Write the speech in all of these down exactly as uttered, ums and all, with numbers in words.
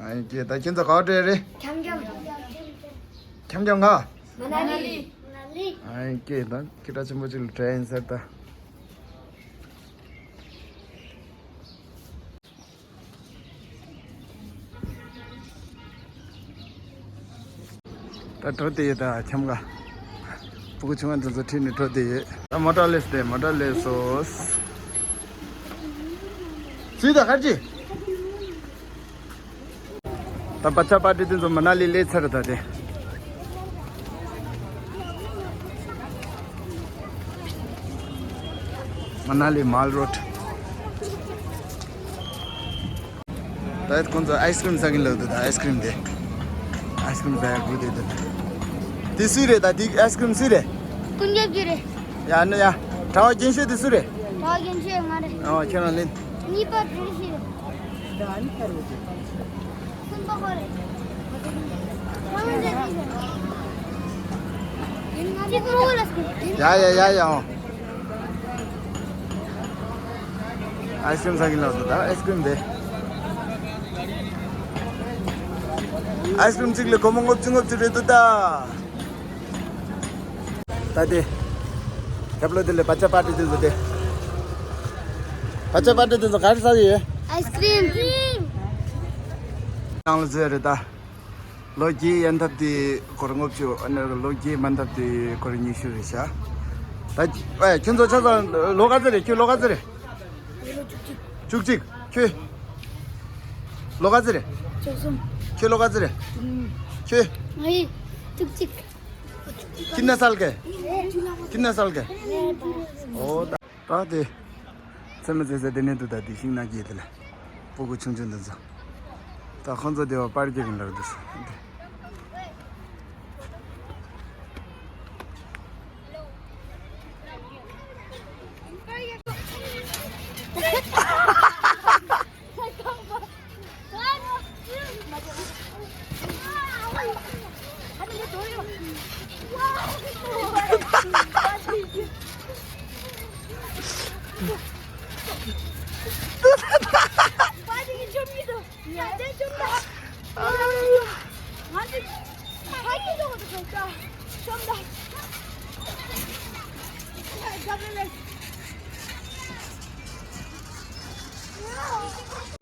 ཨ་ཡིན་ཀྱེ། ད་ཁྱེད་ཚོ་ག་པར་འགྲོ་ཡ་རེད། འཁྱམ་འཁྱམ། འཁྱམ་འཁྱམ་ག་མ་ན་ལི། མ་ན་ལི། ཨ་ཡིན་ཀྱེ། ད་ཁྱེད་འདྲ་ཆེན་པོ་ཅིག་ལ་འགྲོ་ཡ་ཡིན་ཟེར་ད། ད་འགྲོ་དེ་ཡོད་ད་འཁྱམ་ག་སྤུ་གུ་ཆུང་བ་འདི་ཚོ་ཁྲིད་ནས་འགྲོ་དེ་ཡོད། ད་མོ་ཊ་སླེབས་ཏེ། མོ་ཊ་སླེབས་སོང་། ཙི་ད་ཁར་ཅི། ད་བ་ཅ་པ་ཏི་དེ་ཚོ་མ་ན་ལི་སླེབས་ཚར། ད་དེ་མ་ན་ལི་མལ་རོཌ། ད་ཁོང་ཚོ་ཨའི་སི་ཀྲིམ་ཟ་གིན་ལབ་འདུག་ད་ཨའི་སི་ཀྲིམ་དེ། ཨའི་སི་ཀྲིམ་ཟ་ཡག་དགོས་དེ་འདུག་དེ་སུའི་རེད། ད་དེ་ཨའི་སི་ཀྲིམ་སུའི་རེད། ཀུན་རྒྱལ་གྱི་རེད། ཡ་ནི་ཡ། གྲྭ་པ་རྒན་ཤོས་དེ་སུ་རེད། གྲྭ་པ་རྒན་ཤོས་ང་རེད། ཨོ། ཁྱེད་རང་ལེན། གཉིས་པ་བཀྲ་ཤིས་རེད། གསུམ་པ་ཁོ་རེད། ཁོ་རང་རེད། ཡ་ཡ་ཡ་ཡ། ཨོ། ཨའི་སི་ཀྲིམ་ཟ་གིན་ལབ་འདུག་ད་ཨའི་སི་ཀྲིམ་དེ། ཨའི་སི་ཀྲིམ་གཅིག་ལ་སྒོར་མོ་ལྔ་བཅུ་ལྔ་བཅུ་རེད་འདུག་ད། ད་དེ། རྒྱབ་ལོགས་དེ་ལ་བ་ཅ་པ་ཏི་དེ་ཚོ་དེ། བ་ཅ་པ་ཏི་དེ་ཚོ་ག་རེ་ཟ་གི་ཡོད། ཨའི་སི་ཀྲིམ། ནང་ལ་བཟོས་རེད་ད། ལོ་བརྒྱད་ཡན་འཐབ་དེ་སྒོར་ལྔ་བཅུ། ཨ་ནི་ལོ་བརྒྱད་མ་འཐབ་དེ་སྒོར་ཉི་ཤུ་རེད་ཤག་ད་ཨེ་ཁྱོད་ཚོ་ཆ་ཚང་ལོ་ག་ཚོད་རེད། ཁྱོད་ལོ་ག་ཚོད་རེད། བཅུ་གཅིག་ཁྱོད། ལོ་ག་ཚོད་རེད། བཅུ་གསུམ། ཁྱོད་ལོ་ག་ཚོད་རེད། ཁྱོད། ང་ཡི་བཅུ་གཅིག कितना साल का है? कितना साल का है? ओ। ད་དེ་ཚེ་མི་ཚེ་ཚེ་དེ་ནས་འདུག་ད་དེ་ཤིང་ནགས་ཀྱི་དེ་ལ་སྤུ་གུ་ཆུང་ཆུང་འདི་ཚོ། ད་ཁོང་ཚོ་དེ་བ་པར་རྒྱག་གིན་ལབ་འདུག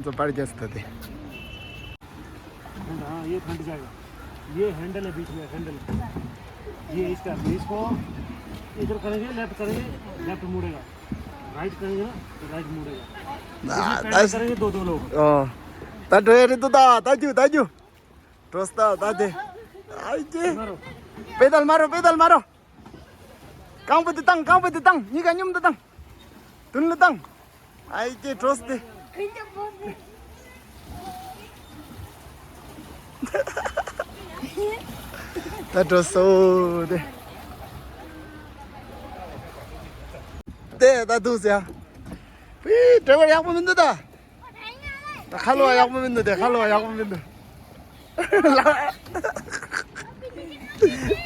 तो पड़ गया था दे। हाँ, ये फट जाएगा। ये हैंडल है बीच में, हैंडल। ये इसका, इसको इधर करेंगे, लेफ्ट करेंगे, लेफ्ट मुड़ेगा। राइट करेंगे ना, तो राइट मुड़ेगा। इसमें पैडल करेंगे दो दो लोग। 어. 다 줘야 돼, 또 다, 다 줘, 다 줘. Просто, 다 돼. 아이게. मारो। पेडल मारो, पेडल मारो. ቃང་པོ་དེ་བཏང་། ཀང་པོ་དེ་བཏང་། གཉིས་ཀ་མཉམ་དུ་བཏང་། མདུན་ལ་བཏང་། ཨའི་ཀྱེ་འགྲོ་སྟེ། ད་འགྲོ་སོ་དེ། དེ་ད་འདུག་ཟེར། པི་ཌྲའི་ཝར་ཡག་པོ་མི་འདུག་ད། ད་ཁ་ལོ་བ་ཡག་པོ་མི་འདུག་དེ་ཁ་ལོ་བ་ཡག་པོ་མི་འདུག་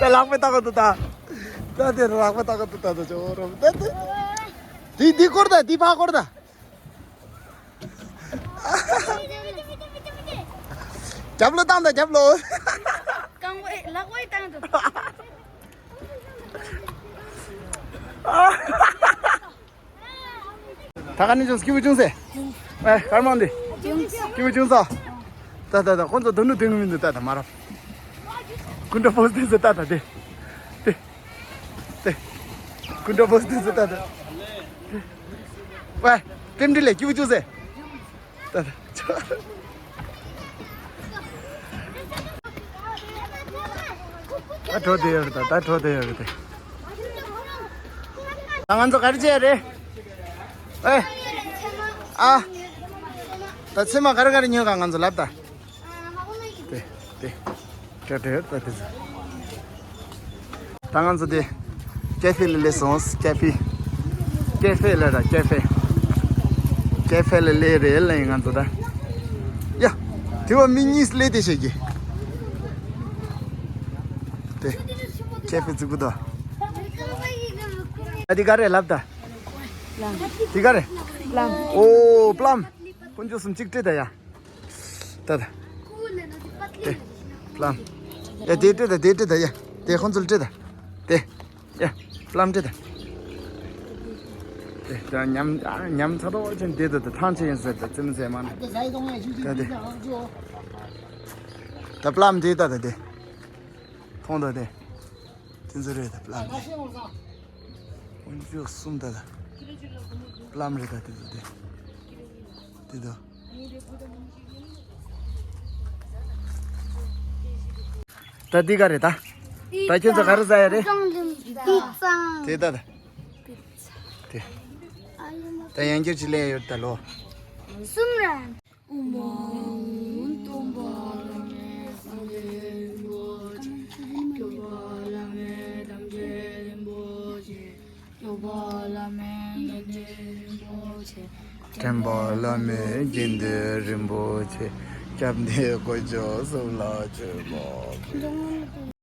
ད་ལག་པས་བཏགས་འདུག་ད། ད་དེ་ལག་པས་བཏགས་འདུག་ད། ད་ཅོ་རོ་ད་དེ། དེ་དེ་སྐོར་ད། དེ་ཕ་སྐོར་ད། རྒྱབ་ལོ་བཏང་ད་རྒྱབ་ལོ། རྐང་པས་ལག་པས་བཏང་འདུག་ད་ག་ནས་བྱུང་། སྐྱིད་པོ་བྱུང་ཟེར། ཨེ་ཀརྨ་འདི། སྐྱིད་པོ་བྱུང་ས། ད་ད་ད་ཁོང་ཚོ་དོ་ནུ་དོན་གི་མི་འདུག་ད་ད་མ་རབ། ཀུན་ཏྲ་པོས་དེ་ཟེར་ད་ད་དེ། དེ། དེ། ཀུན་ཏྲ་པོས་དེ་ཟེར་ད་ད། ཝེ། ཏིམ་ཏི་ལེ་སྐྱིད་པོ་བྱུང་ཟེར། ད་ད། ད་འགྲོ་དེ་ཡོད་རེད་ད། ད་འགྲོ་དེ་ཡོད་རེད་དེ། ད་ང་ཚོ་ག་རེ་བྱས་རེད། ཨེ། ཨ། ད་ཚེ་མ་ག་རེ་ག་རེ་ཉོས་ག་ང་ཚོ་ལབ་ད། དེ་དེ། ད་ང་ཚོ་དེ་ཀེ་ཧྥེ་ལ་སླེབས་སོང་། ཀེ་ཧྥེ། ཀེ་ཧྥེ་ལ་ར་ཀེ་ཧྥེ། ཀེ་ཧྥེ་ལ་སླེབས་རེད་ལ་ཡིན་ང་ཚོ་ད། ཡ། དེ་བ་མི་གཉིས་སླེབས་དེ་བྱེད་ཀྱི། དེ། ཀེ་ཧྥེ་བཙུགས་པ་དང་། ཨ་དེ་ག་རེ་ལབ་ད། དེ་ག་རེ། ཨོ་པླམ། དཀོན་མཆོག་གསུམ་གཅིག་སྤྲད་ད་ཡ། ད་ད། དེ། པླམ། ཡ་དེ་སྤྲད་ད་དེ་སྤྲད་ད་ཡ། དེ་ཁོང་ཚོ་ལ་སྤྲད་ད། དེ། ཡ། པླམ་སྤྲད་ད། དེ་ད་ཉམས་ཨ་ཉམས་ཚ་ཏོག་ཅན་དེ་ད་ད་ཐང་ཆད་ཡིན་ཟེར་ད་ཙི་མི་ཟེར་མ་ན། ད་དེ། ད་པླམ་དེ་ད་ད་དེ། མཐོང་ད་དེ། དེ་ཚོ་རེད་ད་པླམ་དེ། དཀོན་མཆོག་གསུམ་ད་ད། པླམ་རེད་ད་དེ་ཚོ་དེ། དེ་ད། ད་འདི་ག་རེད་ད། ད་ཁྱོད་ཚོ་ག་རེ་ཟ་ཡ་རེད། པི་ཙ། དེ་ད་ད། དེ། ད་ཡང་བསྐྱར་ཅིག་ལེན་ཡོད་ད་ལོ། གསུམ་རེད། སྟོན་པ་བླ་མེད་དགེ་འདུན་རིན་པོ་ཆེ། སྐྱབས་གནས་དཀོན་མཆོག་གསུམ་ལ་མཆོད་པ།